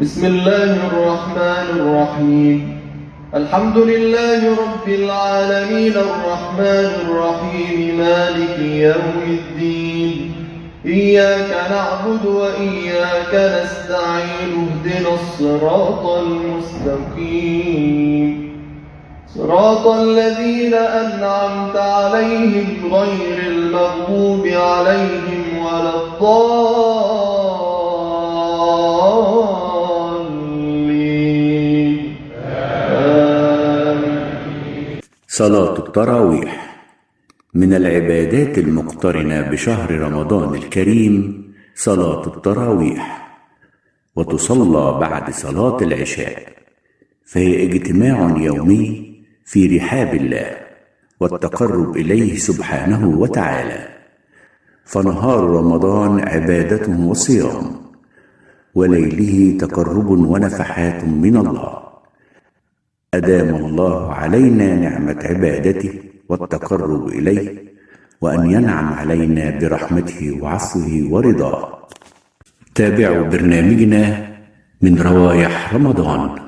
بسم الله الرحمن الرحيم. الحمد لله رب العالمين الرحمن الرحيم مالك يوم الدين. إياك نعبد وإياك نستعين اهدنا الصراط المستقيم صراط الذين أنعمت عليهم غير المغضوب عليهم ولا الضالين. آمين. صلاة التراويح من العبادات المقترنة بشهر رمضان الكريم. صلاة التراويح وتصلى بعد صلاة العشاء، فهي اجتماع يومي في رحاب الله والتقرب إليه سبحانه وتعالى. فنهار رمضان عبادة وصيام، وليله تقرب ونفحات من الله. أدام الله علينا نعمة عبادته والتقرب إليه، وأن ينعم علينا برحمته وعفوه ورضاه. تابعوا برنامجنا من روايح رمضان.